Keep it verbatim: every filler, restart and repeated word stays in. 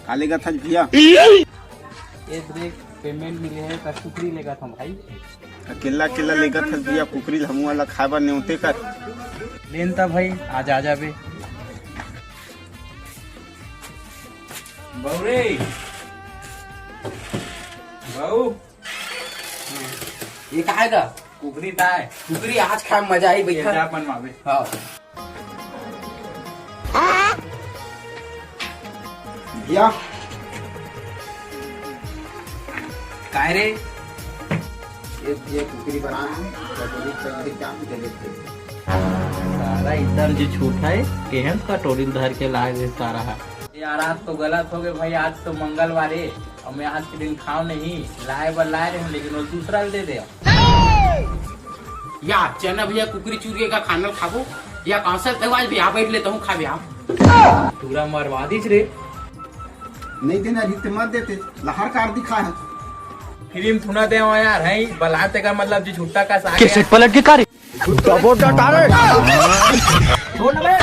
का लेगत हस भैया? ये देख, पेमेंट मिले हे, त कुकरी लेगत हंव भाई। अकेल्ला अकेल्ला लेगत हस भैया कुकरी ल, हमू ला खाए बर नेवते कर। लेन त भाई, आज आ जाबे। बहू रे, बहू। ये का हे गा? कुकरी ताय। कुकरी आज खाए म मजा आही भैया। जा बनवाबे। हाँ। भैया। काय रे? ये, ये कुकरी बनाना है, तो कुकरी तो अभी क्या मुझे देखते हैं। सारा एकदम जी झूठा हे, केहन कटोरी ल धर के लाए हे सारा हा। यार, आज तो गलत हो गए भाई, आज तो मंगलवार हे, अउ मैं आज के दिन खाव नहीं, लाए बर लाए रहे, लेकिन वो दूसरा ल दे दे। या चना भैया कुकरी चूर के का खाना ल खाबो, या कौशल तेवाज भी आ बैठ ले, तहूँ खाबे आप। पूरा मरवा दीस रे। नहीं देना रही ते मत देते, लहर कार दिखा है। फिल्म सुना दे यार, है बलाते का मतलब जी छुट्टा का सारे। कैसे पलट के कार्य? छोड़ ना बे।